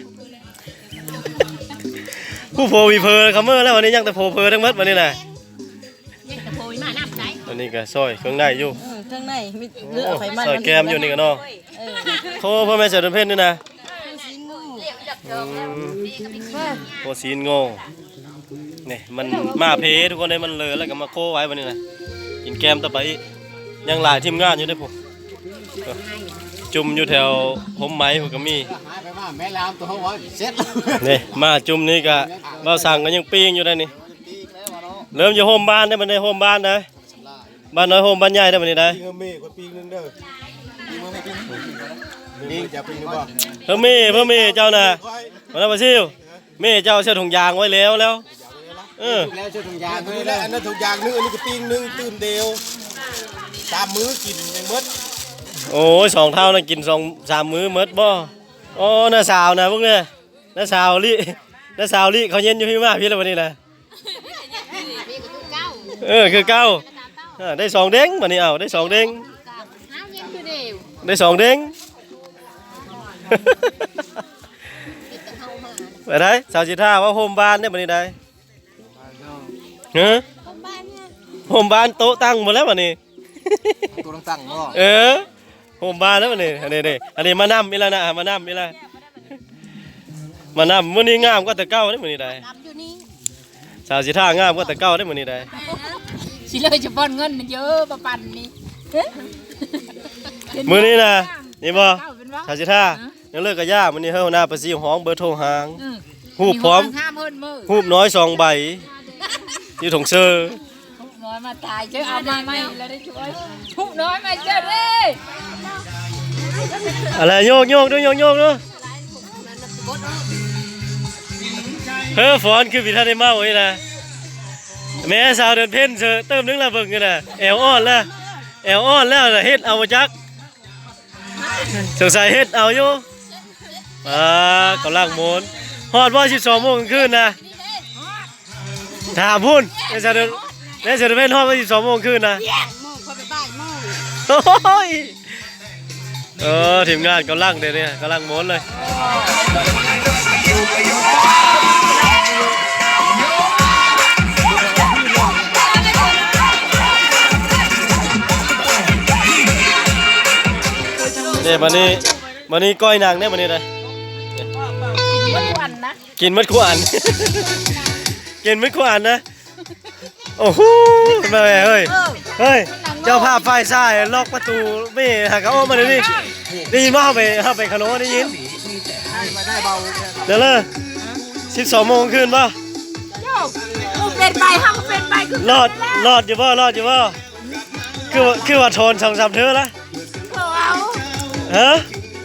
ຜູ້ໂຜມີເພີເຂົາເມືອແລ້ວ ບັດນີ້ຍັງແຕ່ໂຜເພີທັງໝົດບັດນີ້ນະ ຍັງແຕ່ໂຜມີມານຳໄດ໋ ອັນນີ້ກໍຊອຍເຄື່ອງໃນຢູ່ ເອີ ເຄື່ອງໃນມີເລືອດໄປມັນ ຊອຍແກ້ມຢູ່ນີ້ກໍເນາະ ເອີ ໂອ້ ພໍ່ແມ່ສາວເດືອນເພັນນີ້ນະ ອືມ ໂອ້ ຊີ້ນງໍ ນີ້ມັນມາເພທຸກຄົນເດ້ ມັນເລີແລ້ວກໍມາໂຄໄວ້ບັດນີ້ນະ ກິນແກ້ມຕໍ່ໄປອີກ ຍັງຫຼາຍທີມງານຢູ່ເດ້ພຸ້ນ ຈຸ່ມຢູ່ແຖວຮົ່ມໄມ້ພຸ້ນກໍມີ ນີ້ມາຈຸ່ມນີ້ກະບ່າວສັງກໍຍັງປີ້ງຢູ່ໄດ໋ນີ້ ເລີ່ມຢູ່ຮົ່ມບ້ານເດ້ ມັນໄດ້ຮົ່ມບ້ານນະ ບ້ານນ້ອຍຮົ່ມບ້ານໃຫຍ່ໄດ້ບັດນີ້ໄດ້ ເອີ ເມຂ້ອຍປີກໜຶ່ງເດີ ເອີ ເມ ເອີ ເມ ເຈົ້ານະ ມານຳປາຊິວ ເມເຈົ້າເສື້ອຖົງຢາງໄວ້ແລ້ວ ແລ້ວ ເອີ ແລ້ວເສື້ອຖົງຢາງໄວ້ແລ້ວ ອັນນັ້ນຖົງຢາງໜຶ່ງ ອັນນີ້ກໍປີກໜຶ່ງ ຕື່ມດຽວ ສາມມື້ກິນຍັງໝົດ ໂອ້ຍ ສອງເຖົ້ານັ້ນກິນສອງສາມມື້ໝົດບໍ່ ໂອ້ ນ້າສາວນະ ເບິ່ງແດ່ ນ້າສາວລິ ນ້າສາວລິ ເຂົາເຢັນຢູ່ພີ້ມາພີ້ແລ້ວບັດນີ້ນະ ເອີ ຄືເກົ່າ ເອີ ໄດ້ສອງເດັງບັດນີ້ ເອົາ ໄດ້ສອງເດັງ ໄດ້ສອງເດັງ ໄປໄດ້ ສາວສິດທາ ເວົ້າໂຮມບ້ານເດ້ບັດນີ້ໄດ້ ຮະ ໂຮມບ້ານໂຕະຕັ້ງໝົດແລ້ວບັດນີ້ ໂຕະຕັ້ງໆ ບໍ່ ເອີ ໂຮມບ້ານແລ້ວບັດນີ້ ອັນນີ້ເດ້ ອັນນີ້ມານຳອີກແລ້ວນະ ມານຳອີກແລ້ວ ມານຳ ມື້ນີ້ງາມກວ່າແຕ່ເກົ່າເດ້ມື້ນີ້ໄດ໋ ງາມຢູ່ນີ້ ສາວສິດທາງາມກວ່າແຕ່ເກົ່າເດ້ມື້ນີ້ໄດ໋ ຊິເລີຍຈະປ່ອນເງິນມັນເຢີປະປັນນີ້ ມື້ນີ້ນະ ນີ້ບໍ່ ສາວສິດທາ ຍັງເລີກກະຢ່າ ມື້ນີ້ເຮີ້ຍຫົວໜ້າປາຊິວຮ້ອງເບີໂທຫາ ອືມ ຮູບພ້ອມ ຮູບນ້ອຍສອງໃບ ຢູ່ຖົງເຊີ ຜູ້ນ້ອຍມາຕາຍເຈົ້າ ເອົາມາໃໝ່ແລ້ວໄດ້ຊ່ວຍ ຜູ້ນ້ອຍມາເຈົ້າເດ້ ອະໄລ ໂຍກໆ ດູ ໂຍກໆ ດູ ເຮີ້ຍ ຟອນຄືບໍ່ທັນໄດ້ເມົາອີກນະ ແມ່ສາວເດືອນເພັນເຊີ ເຕີມໜຶ່ງລະເບິ່ງຫັ້ນນະ ແອວອ່ອນລະ ແອວອ່ອນແລ້ວນະ ເຮັດເອົາບໍ່ຈັກ ສົງໄສເຮັດເອົາຢູ່ ອ່າ ກຳລັງມ່ວນ ຮອດບໍ່ ສິບສອງໂມງກາງຄືນນະ ຖາມພຸ້ນ ແມ່ສາວເດືອນ ແມ່ສາວເດືອນເພັນ ຮອດບໍ່ ສິບສອງໂມງກາງຄືນນະ ໂມງ ຂ້ອຍໄປບ່າຍໂມງ ໂອ້ຍ ເອີ ທີມງານກຳລັງເດນີ້ ກຳລັງມ່ວນເລີຍ ເດ້ ບັດນີ້ ມື້ນີ້ກ້ອຍໜັງເດ້ມື້ນີ້ນະ ກິນໝົດທຸກອັນນະ ກິນໝົດທຸກອັນ ກິນໝົດທຸກອັນນະ ໂອ້ໂຫ ມາແມ່ເອີຍ ເອີ ເຮີ້ຍ ເຈົ້າພາບຝ່າຍຊາຍລັອກປະຕູເມ ຫາກະອອກມາດຽວນີ້ ໄດ້ຍິນບໍ່ ເຮົາໄປ ເຮົາໄປຄາໂນ ໄດ້ຍິນ ເດີເລີ ສິບສອງໂມງຄືນບໍ່? ເຈົ້າ ເປັນໄປ ເຮົາເປັນໄປ ຄື ລອດ ລອດຢູ່ບໍ່? ລອດຢູ່ບໍ່? ຄືວ່າ ຄືວ່າຖອນສອງສາມເທື່ອລະ ເຂົາເອົາ ຮະ?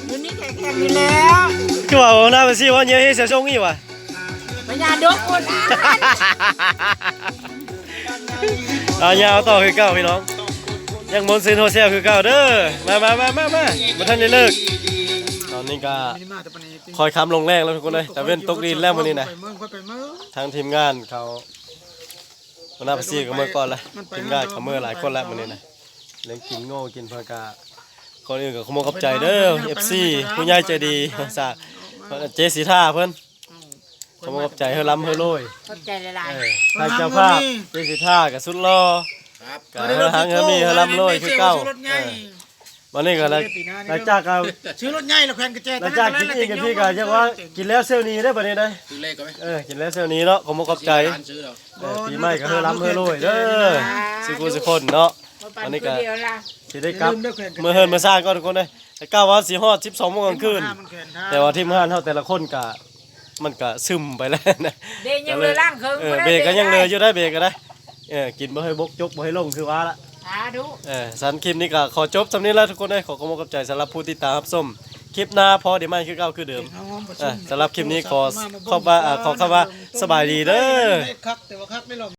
ຢູ່ນີ້ແຂງໆຢູ່ແລ້ວ ຄືວ່າຫົວໜ້າບັນຊີວ່າເຍເຮເຊຍຊົງອີກວ່າ ພະຍາດົກຄົນ ເອົາຍາວຕໍ່ຄືເກົ່າພີ່ນ້ອງ ຍັງມ່ວນຊື່ນໂຮແຊວຄືເກົ່າເດີ ມາໆໆໆ ບໍ່ທັນໄດ້ເລີກ ຕອນນີ້ກະຄ່ອຍຄ່ຳລົງແລ້ງແລ້ວທຸກຄົນເອີຍ ຕາເວັນຕົກດິນແລ້ວມື້ນີ້ນະ ທາງທີມງານເຂົາ ຫົວໜ້າພາສີກໍເມືອກ່ອນລະ ທີມງານເຂົາເມືອຫຼາຍຄົນລະມື້ນີ້ນະ ເລື່ອງກິນໂງ່ກິນເພິ່ນກະ ກ່ອນອື່ນກໍຂໍຂອບໃຈເດີ ເອັຟຊີ ຜູ້ໃຫຍ່ໃຈດີ ເຈສີທ່າເພິ່ນ ຂໍຂອບໃຈເຮີລຳເຮີໂລຍ ຂອບໃຈຫຼາຍໆ ເອີ ທາງເຈົ້າພາບ ເຈສີທ່າກໍສຸດຫຼໍ່ ກໍເຮີຮັງເຮີມີເຮີລຳເຮີໂລຍຄືເກົ່າ ເອີ ບັດນີ້ກໍ ຫຼັງຈາກ ຊື້ລົດໃຫຍ່ແລ້ວແຂວນກະແຈ ຫຼັງຈາກກິນອີ່ມກັນພີ້ກໍຍັງວ່າກິນແລ້ວຊຽວໜີເດີບັດນີ້ນະ ເອີ ກິນແລ້ວຊຽວໜີເນາະ ຂໍຂອບໃຈ ເອີ ປີໃໝ່ກໍເຮີລຳເຮີໂລຍເດີ ສຸຂູສຸຄົນເນາະ ອັນນີ້ກໍຊິໄດ້ກັບເມືອເຮືອນເມືອຊານກ່ອນທຸກຄົນເອີຍ ແຕ່ກະວ່າຊິຮອດສິບສອງໂມງກາງຄືນ ແຕ່ວ່າທີມງານເຮົາແຕ່ລະຄົນກະ ມັນກະຊຶມໄປແລ້ວນະ ເບຍັງເຫຼືອລ້າງເຄິ່ງ ເອີ ເບກໍຍັງເຫຼືອຢູ່ໄດ໋ ເບກໍໄດ້ ເອີ ກິນບໍ່ໃຫ້ບົກຈົກບໍ່ໃຫ້ລົງຄືວ່າລະ ສາທຸ ເອີ ຊັ້ນຄລິບນີ້ກໍຂໍຈົບສ່ຳນີ້ລະທຸກຄົນເອີຍ ຂໍຂອບໃຈສຳລັບຜູ້ຕິດຕາມຮັບຊົມ ຄລິບໜ້າພໍ້ໄດ້ໃໝ່ຄືເກົ່າຄືເດີມ ເອີ ສຳລັບຄລິບນີ້ຂໍຂອບວ່າ ເອີ ຂໍຄຳວ່າສະບາຍດີເດີ ຄັກແຕ່ວ່າຄັກໄດ້ລອງ